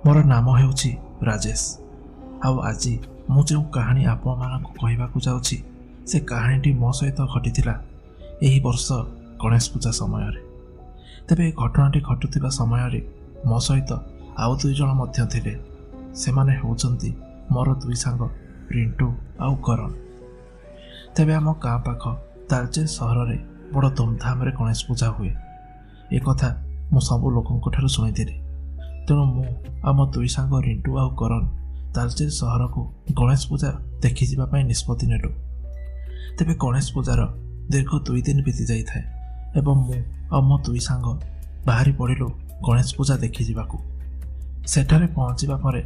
ମୋର ନାମ ହେଉଛି ରାଜେଶ। ଆଉ ଆଜି ମୁଁ ଯେଉଁ କାହାଣୀ ଆପଣମାନଙ୍କୁ କହିବାକୁ ଯାଉଛି, ସେ କାହାଣୀଟି ମୋ ସହିତ ଘଟିଥିଲା ଏହି ବର୍ଷ ଗଣେଶ ପୂଜା ସମୟରେ। ତେବେ ଏ ଘଟଣାଟି ଘଟୁଥିବା ସମୟରେ ମୋ ସହିତ ଆଉ ଦୁଇ ଜଣ ମଧ୍ୟ ଥିଲେ। ସେମାନେ ହେଉଛନ୍ତି ମୋର ଦୁଇ ସାଙ୍ଗ ରିଣ୍ଟୁ ଆଉ କରଣ। ତେବେ ଆମ ଗାଁ ପାଖ ତାଳଚେର ସହରରେ ବଡ଼ ଧୁମଧାମରେ ଗଣେଶ ପୂଜା ହୁଏ, ଏକଥା ମୁଁ ସବୁ ଲୋକଙ୍କଠାରୁ ଶୁଣିଥିଲି। ତେଣୁ ମୁଁ ଆଉ ମୋ ଦୁଇ ସାଙ୍ଗ ରିଣ୍ଟୁ ଆଉ କରଣ ତାଳଚେର ସହରକୁ ଗଣେଶ ପୂଜା ଦେଖିଯିବା ପାଇଁ ନିଷ୍ପତ୍ତି ନେଲୁ। ତେବେ ଗଣେଶ ପୂଜାର ଦୀର୍ଘ 2 ଦିନ ବିତି ଯାଇଥାଏ ଏବଂ ମୁଁ ଆଉ ମୋ ଦୁଇ ସାଙ୍ଗ ବାହାରି ପଡ଼ିଲୁ ଗଣେଶ ପୂଜା ଦେଖିଯିବାକୁ। ସେଠାରେ ପହଞ୍ଚିବା ପରେ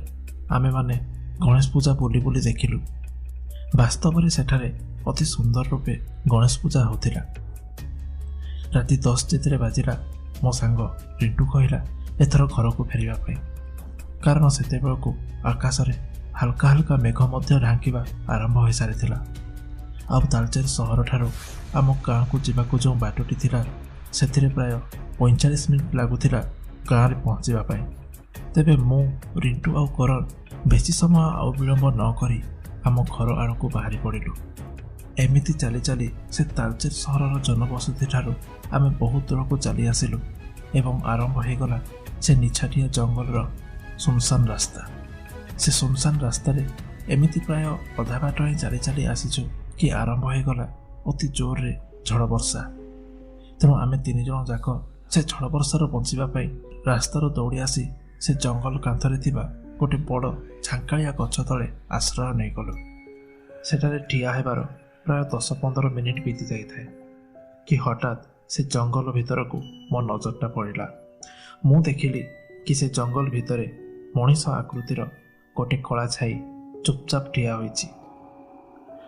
ଆମେମାନେ ଗଣେଶ ପୂଜା ବୁଲି ବୁଲି ଦେଖିଲୁ। ବାସ୍ତବରେ ସେଠାରେ ଅତି ସୁନ୍ଦର ରୂପେ ଗଣେଶ ପୂଜା ହେଉଥିଲା। ରାତି 10 ଯେତେବେଳେ ବାଜିଲା, ମୋ ସାଙ୍ଗ ରିଣ୍ଟୁ କହିଲା ଏଥର ଘରକୁ ଫେରିବା ପାଇଁ, କାରଣ ସେତେବେଳକୁ ଆକାଶରେ ହାଲକା ହାଲକା ମେଘ ମଧ୍ୟ ଢାଙ୍କିବା ଆରମ୍ଭ ହୋଇସାରିଥିଲା। ଆଉ ତାଳଚେର ସହରଠାରୁ ଆମ ଗାଁକୁ ଯିବାକୁ ଯେଉଁ ବାଟଟି ଥିଲା, ସେଥିରେ ପ୍ରାୟ 45 ମିନିଟ୍ ଲାଗୁଥିଲା ଗାଁରେ ପହଞ୍ଚିବା ପାଇଁ। ତେବେ ମୁଁ, ରିଣ୍ଟୁ ଆଉ କରଣ ବେଶୀ ସମୟ ଆଉ ବିଳମ୍ବ ନ କରି ଆମ ଘର ଆଡ଼କୁ ବାହାରି ପଡ଼ିଲୁ। ଏମିତି ଚାଲି ଚାଲି ସେ ତାଳଚେର ସହରର ଜନବସତିଠାରୁ ଆମେ ବହୁତ ଦୂରକୁ ଚାଲି ଆସିଲୁ ଏବଂ ଆରମ୍ଭ ହୋଇଗଲା ସେ ନିଛାଟିଆ ଜଙ୍ଗଲର ସୁନସାନ ରାସ୍ତା। ସେ ସୁନସାନ ରାସ୍ତାରେ ଏମିତି ପ୍ରାୟ ଅଧା ବାଟ ହିଁ ଚାଲି ଚାଲି ଆସିଛୁ କି ଆରମ୍ଭ ହୋଇଗଲା ଅତି ଜୋରରେ ଝଡ଼ ବର୍ଷା। ତେଣୁ ଆମେ ତିନି ଜଣ ଯାକ ସେ ଝଡ଼ ବର୍ଷାରୁ ବଞ୍ଚିବା ପାଇଁ ରାସ୍ତାରୁ ଦୌଡ଼ି ଆସି ସେ ଜଙ୍ଗଲ କାନ୍ଥରେ ଥିବା ଗୋଟେ ବଡ଼ ଝାଙ୍କାଳିଆ ଗଛ ତଳେ ଆଶ୍ରୟ ନେଇଗଲୁ। ସେଠାରେ ଠିଆ ହେବାର ପ୍ରାୟ 10-15 ମିନିଟ୍ ବିତି ଯାଇଥାଏ କି ହଠାତ୍ ସେ ଜଙ୍ଗଲ ଭିତରକୁ ମୋ ନଜରଟା ପଡ଼ିଲା। ମୁଁ ଦେଖିଲି କି ସେ ଜଙ୍ଗଲ ଭିତରେ ମଣିଷ ଆକୃତିର ଗୋଟେ କଳା ଛାଇ ଚୁପଚାପ ଠିଆ ହୋଇଛି।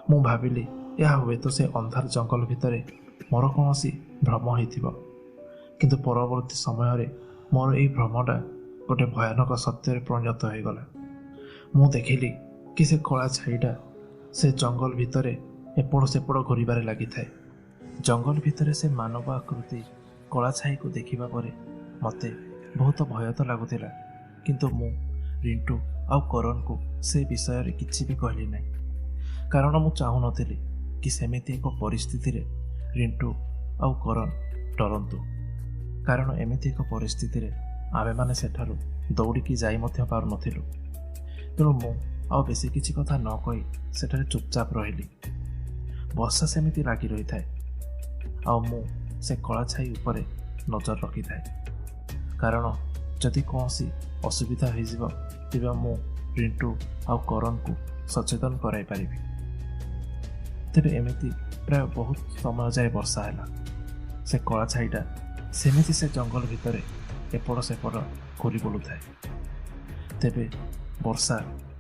ମୁଁ ଭାବିଲି ଏହା ହୁଏତ ସେ ଅନ୍ଧାର ଜଙ୍ଗଲ ଭିତରେ ମୋର କୌଣସି ଭ୍ରମ ହୋଇଥିବ, କିନ୍ତୁ ପରବର୍ତ୍ତୀ ସମୟରେ ମୋର ଏଇ ଭ୍ରମଟା ଗୋଟେ ଭୟାନକ ସତ୍ୟରେ ପରିଣତ ହୋଇଗଲା। ମୁଁ ଦେଖିଲି କି ସେ କଳା ଛାଇଟା ସେ ଜଙ୍ଗଲ ଭିତରେ ଏପଟ ସେପଟ ଘୂରିବାରେ ଲାଗିଥାଏ। ଜଙ୍ଗଲ ଭିତରେ ସେ ମାନବ ଆକୃତି କଳା ଛାଇକୁ ଦେଖିବା ପରେ ମୋତେ ବହୁତ ଭୟ ତ ଲାଗୁଥିଲା, କିନ୍ତୁ ମୁଁ ରିଣ୍ଟୁ ଆଉ କରଣକୁ ସେ ବିଷୟରେ କିଛି ବି କହିଲି ନାହିଁ, କାରଣ ମୁଁ ଚାହୁଁନଥିଲି କି ସେମିତି ଏକ ପରିସ୍ଥିତିରେ ରିଣ୍ଟୁ ଆଉ କରଣ ଡରନ୍ତୁ। କାରଣ ଏମିତି ଏକ ପରିସ୍ଥିତିରେ ଆମେମାନେ ସେଠାରୁ ଦୌଡ଼ିକି ଯାଇ ମଧ୍ୟ ପାରୁନଥିଲୁ। ତେଣୁ ମୁଁ ଆଉ ବେଶୀ କିଛି କଥା ନ କହି ସେଠାରେ ଚୁପଚାପ ରହିଲି। ବର୍ଷା ସେମିତି ଲାଗି ରହିଥାଏ ଆଉ ମୁଁ ସେ କଳା ଛାଇ ଉପରେ ନଜର ରଖିଥାଏ, କାରଣ ଯଦି କୌଣସି ଅସୁବିଧା ହୋଇଯିବ ତେବେ ମୁଁ ରିଣ୍ଟୁ ଆଉ କରଣକୁ ସଚେତନ କରାଇ ପାରିବି। ତେବେ ଏମିତି ପ୍ରାୟ ବହୁତ ସମୟ ଯାଏ ବର୍ଷା ହେଲା। ସେ କଳା ଛାଇଟା ସେମିତି ସେ ଜଙ୍ଗଲ ଭିତରେ ଏପଟ ସେପଟ ଘୁରି ବୁଲୁଥାଏ। ତେବେ ବର୍ଷା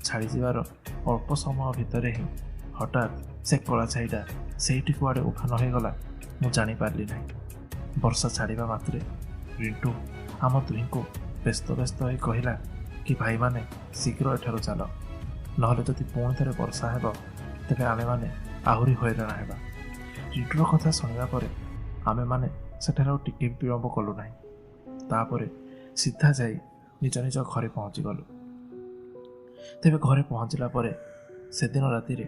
ଛାଡ଼ିଯିବାର ଅଳ୍ପ ସମୟ ଭିତରେ ହିଁ ହଠାତ୍ ସେ କଳା ଛାଇଟା ସେଇଠି କୁଆଡ଼େ ଉଭାନ ହୋଇଗଲା, ମୁଁ ଜାଣିପାରିଲି ନାହିଁ। ବର୍ଷା ଛାଡ଼ିବା ମାତ୍ରେ ରିଣ୍ଟୁ ଆମ ଦୁହିଁଙ୍କୁ ବ୍ୟସ୍ତ ବ୍ୟସ୍ତ ହୋଇ କହିଲା କି ଭାଇମାନେ ଶୀଘ୍ର ଏଠାରୁ ଚାଲ, ନହେଲେ ଯଦି ପୁଣି ଥରେ ବର୍ଷା ହେବ ତେବେ ଆମେମାନେ ଆହୁରି ହଇରାଣ ହେବା। ରିଣ୍ଟୁର କଥା ଶୁଣିବା ପରେ ଆମେମାନେ ସେଠାରେ ଆଉ ଟିକେ ବିଳମ୍ବ କଲୁ ନାହିଁ। ତାପରେ ସିଧା ଯାଇ ନିଜ ନିଜ ଘରେ ପହଞ୍ଚିଗଲୁ। ତେବେ ଘରେ ପହଞ୍ଚିଲା ପରେ ସେଦିନ ରାତିରେ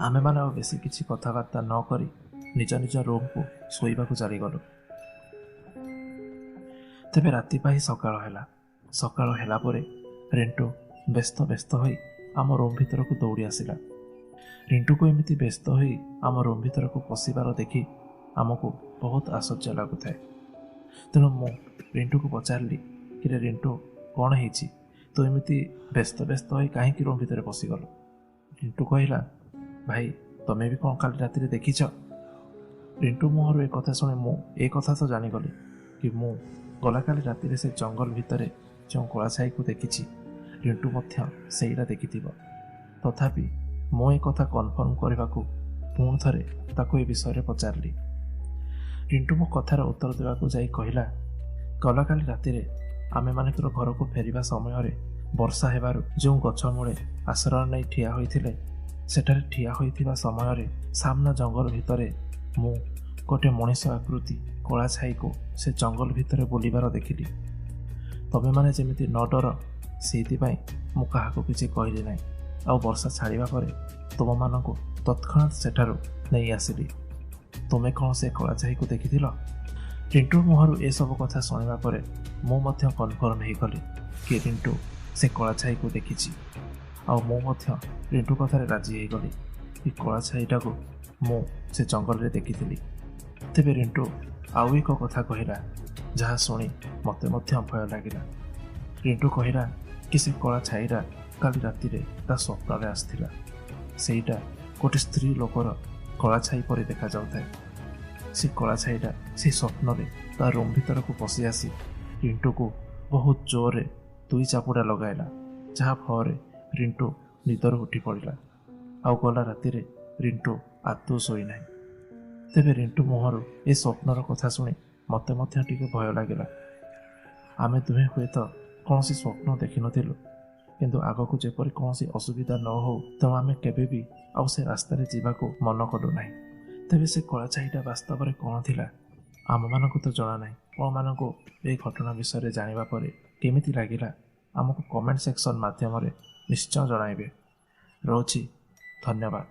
ଆମେମାନେ ଆଉ ବେଶୀ କିଛି କଥାବାର୍ତ୍ତା ନ କରି ନିଜ ନିଜ ରୁମ୍କୁ ଶୋଇବାକୁ ଚାଲିଗଲୁ। ତେବେ ରାତି ପାହି ସକାଳ ହେଲା। ସକାଳ ହେଲା ପରେ ରିଣ୍ଟୁ ବ୍ୟସ୍ତ ବ୍ୟସ୍ତ ହୋଇ ଆମ ରୁମ୍ ଭିତରକୁ ଦୌଡ଼ି ଆସିଲା। ରିଣ୍ଟୁକୁ ଏମିତି ବ୍ୟସ୍ତ ହୋଇ ଆମ ରୁମ୍ ଭିତରକୁ ପଶିବାର ଦେଖି ଆମକୁ ବହୁତ ଆଶ୍ଚର୍ଯ୍ୟ ଲାଗୁଥାଏ। ତେଣୁ ମୁଁ ରିଣ୍ଟୁକୁ ପଚାରିଲି, କିରେ ରିଣ୍ଟୁ, କ'ଣ ହେଇଛି? ତୁ ଏମିତି ବ୍ୟସ୍ତ ବ୍ୟସ୍ତ ହୋଇ କାହିଁକି ରୁମ୍ ଭିତରେ ପଶିଗଲୁ? ରିଣ୍ଟୁ କହିଲା, ଭାଇ ତମେ ବି କ'ଣ କାଲି ରାତିରେ ଦେଖିଛ? ରିଣ୍ଟୁ ମୁହଁରୁ ଏ କଥା ଶୁଣି ମୁଁ ଏ କଥା ତ ଜାଣିଗଲି କି ମୁଁ ଗଲାକାଲି ରାତିରେ ସେ ଜଙ୍ଗଲ ଭିତରେ ଯେଉଁ କଳା ଛାଇକୁ ଦେଖିଛି, ରିଣ୍ଟୁ ମଧ୍ୟ ସେଇଟା ଦେଖିଥିବ। ତଥାପି ମୁଁ ଏ କଥା କନଫର୍ମ କରିବାକୁ ପୁଣି ଥରେ ତାକୁ ଏ ବିଷୟରେ ପଚାରିଲି। ରିଣ୍ଟୁ ମୋ କଥାର ଉତ୍ତର ଦେବାକୁ ଯାଇ କହିଲା, ଗଲାକାଲି ରାତିରେ ଆମେମାନେ ତୋର ଘରକୁ ଫେରିବା ସମୟରେ ବର୍ଷା ହେବାରୁ ଯେଉଁ ଗଛ ମୂଳେ ଆଶ୍ରୟ ନେଇ ଠିଆ ହୋଇଥିଲେ, ସେଠାରେ ଠିଆ ହୋଇଥିବା ସମୟରେ ସାମ୍ନା ଜଙ୍ଗଲ ଭିତରେ ମୁଁ ଗୋଟେ ମଣିଷ ଆକୃତି କଳା ଛାଇକୁ ସେ ଜଙ୍ଗଲ ଭିତରେ ବୁଲିବାର ଦେଖିଲି। ତମେମାନେ ଯେମିତି ନ ଡର ସେଇଥିପାଇଁ ମୁଁ କାହାକୁ କିଛି କହିଲି ନାହିଁ, ଆଉ ବର୍ଷା ଛାଡ଼ିବା ପରେ ତୁମମାନଙ୍କୁ ତତ୍କ୍ଷଣାତ୍ ସେଠାରୁ ନେଇ ଆସିଲି। ତୁମେ କ'ଣ ସେ କଳା ଛାଇକୁ ଦେଖିଥିଲ? ରିଣ୍ଟୁ ମୁହଁରୁ ଏସବୁ କଥା ଶୁଣିବା ପରେ ମୁଁ ମଧ୍ୟ କନଫର୍ମ ହେଇଗଲି କି ରିଣ୍ଟୁ ସେ କଳା ଛାଇକୁ ଦେଖିଛି। ଆଉ ମୁଁ ମଧ୍ୟ ରିଣ୍ଟୁ କଥାରେ ରାଜି ହେଇଗଲି କି କଳା ଛାଇଟାକୁ ମୁଁ ସେ ଜଙ୍ଗଲରେ ଦେଖିଥିଲି। ତେବେ ରିଣ୍ଟୁ ଆଉ ଏକ କଥା କହିଲା, ଯାହା ଶୁଣି ମୋତେ ମଧ୍ୟ ଭୟ ଲାଗିଲା। ରିଣ୍ଟୁ କହିଲା କି ସେ କଳା ଛାଇଟା କାଲି ରାତିରେ ତା ସ୍ୱପ୍ନରେ ଆସିଥିଲା। ସେଇଟା ଗୋଟେ ସ୍ତ୍ରୀ ଲୋକର କଳା ଛାଇ ପରି ଦେଖାଯାଉଥାଏ। ସେ କଳା ଛାଇଟା ସେ ସ୍ୱପ୍ନରେ ତା ରୁମ୍ ଭିତରକୁ ପଶି ଆସି ରିଣ୍ଟୁକୁ ବହୁତ ଜୋରରେ 2 ଚାପୁଡ଼ା ଲଗାଇଲା, ଯାହା ଫଳରେ ରିଣ୍ଟୁ ନିଦରୁ ଉଠି ପଡ଼ିଲା। ଆଉ ଗଲା ରାତିରେ ରିଣ୍ଟୁ ଆଦୌ ଶୋଇନାହିଁ। ତେବେ ରିଣ୍ଟୁ ମୁହଁରୁ ଏ ସ୍ୱପ୍ନର କଥା ଶୁଣି ମୋତେ ମଧ୍ୟ ଟିକେ ଭୟ ଲାଗିଲା। ଆମେ ଦୁହେଁ ହୁଏତ କୌଣସି ସ୍ୱପ୍ନ ଦେଖିନଥିଲୁ, କିନ୍ତୁ ଆଗକୁ ଯେପରି କୌଣସି ଅସୁବିଧା ନ ହଉ ତେଣୁ ଆମେ କେବେ ବି ଆଉ ସେ ରାସ୍ତାରେ ଯିବାକୁ ମନ କଲୁ ନାହିଁ। ତେବେ ସେ କଳା ଛାଇଟା ବାସ୍ତବରେ କ'ଣ ଥିଲା ଆମମାନଙ୍କୁ ତ ଜଣା ନାହିଁ। ଆପଣମାନଙ୍କୁ ଏହି ଘଟଣା ବିଷୟରେ ଜାଣିବା ପରେ କେମିତି ଲାଗିଲା ଆମକୁ କମେଣ୍ଟ ସେକ୍ସନ୍ ମାଧ୍ୟମରେ ନିଶ୍ଚୟ ଜଣାଇବେ। ରହୁଛି, ଧନ୍ୟବାଦ।